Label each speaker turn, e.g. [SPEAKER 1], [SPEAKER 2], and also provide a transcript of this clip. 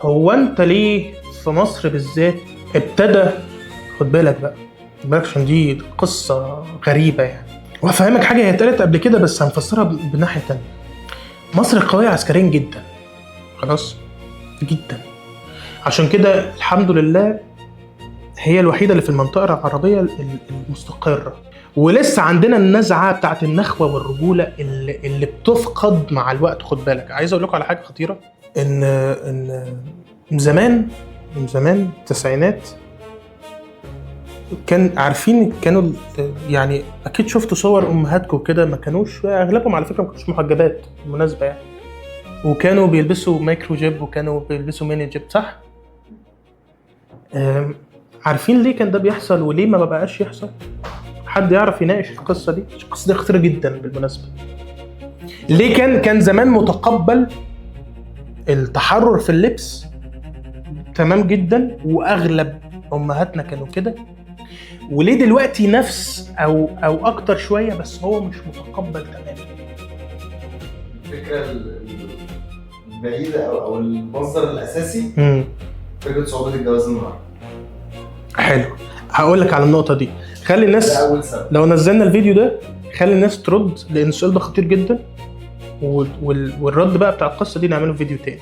[SPEAKER 1] هو انت ليه في مصر بالذات ابتدى، خد بالك بقى، خد بالك عشان دي قصة غريبة يعني، وهفهمك حاجة هي اتقالت قبل كده بس هنفسرها بناحيه تانية. مصر قوية عسكريا جدا، خلاص جدا، عشان كده الحمد لله هي الوحيدة اللي في المنطقة العربية المستقره، ولسه عندنا النزعة بتاعت النخوه والرجوله اللي بتفقد مع الوقت. خد بالك، عايز اقول لكم على حاجة خطيرة، ان زمان، من زمان التسعينات، كان عارفين كانوا يعني اكيد شفتوا صور امهاتكم كده، ما كانوش اغلبهم على فكرة ما كانوش محجبات بالمناسبة يعني، وكانوا بيلبسوا مايكرو جيب وكانوا بيلبسوا ميني جيب، صح؟ عارفين ليه كان ده بيحصل وليه ما بقاش يحصل؟ حد يعرف يناقش القصة دي؟ القصة دي خطيرة جدا بالمناسبة. ليه كان زمان متقبل التحرر في اللبس تمام جدا، واغلب امهاتنا كانوا كده، وليه دلوقتي نفس او اكتر شوية بس هو مش متقبل تماما؟
[SPEAKER 2] الفكرة البعيدة او المصدر الاساسي فكرة صعوبة الجواز النهارده.
[SPEAKER 1] حلو، هقول لك على النقطة دي. خلي الناس
[SPEAKER 2] ده اول سبب.
[SPEAKER 1] لو نزلنا الفيديو ده خلي الناس ترد، لان السؤال ده خطير جدا، والرد بقى بتاع القصة دي نعمله في فيديو تاني.